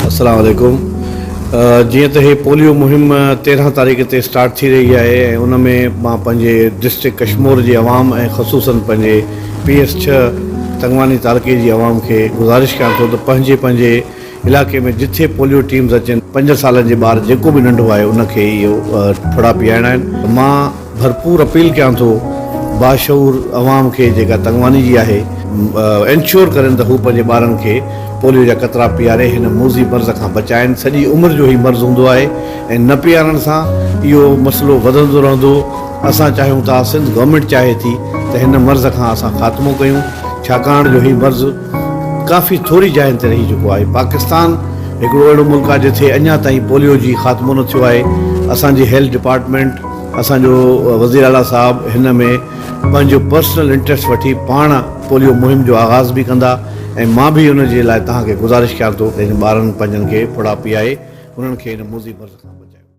السلام عليڪم جيئن ته هي پوليو مهم 13 تاريخ تي اسٽارٽ ٿي رهي آهي ۽ ان ۾ مان پنهنجي ڊسٽرڪٽ ڪشمور جي عوام ۽ خصوصن پنهنجي پي ايس 6 تنگواني تعلقي جي عوام کي گذارش ڪيان ٿو ته پنهنجي پنهنجي علائقي ۾ جٿي پوليو ٽيمز اچن 5 سالن جي ٻار جيڪو به ننڍو آهي ان کي اهو ڦڙا پيائڻا آهن. مان ڀرپور اپيل ڪيان ٿو باشعور عوام کي جيڪا تنگواني جي آهي انشور ڪرين ته هو پنهنجي ٻارن کي پوليو جا قطرا پياري هن موذي مرض کان بچائن سڄي عمر جو هي مرض هوندو آهي ۽ نه پيارڻ سان اهو مسئلو وڌندو رهندو اسان چاهيون ٿا سنڌ گورنمينٽ چاهي ٿي ته هن مرض کان اسان خاتمو ڪيون ڇاڪاڻ جو هي مرض ڪافي ٿوري جاين تي رهي چڪو آهي پاڪستان هڪڙو اهڙو ملڪ آهي جتي اڃا تائين پوليو جي خاتمو نه ٿيو آهي اسان جي هيلٿ ڊپارٽمينٽ اسان جو وزير اعليٰ صاحب هن ۾ پنهنجو پرسنل انٽريسٽ وٺي پاڻ پوليو مهم جو آغاز به ڪندا ۽ مان به ان جي لاء توهان کي گذارش ڪيان ٿو ته هن ٻارن پنهنجن کي ڦڙا پيائي انهن کي هن موذي مرض کان بچايو.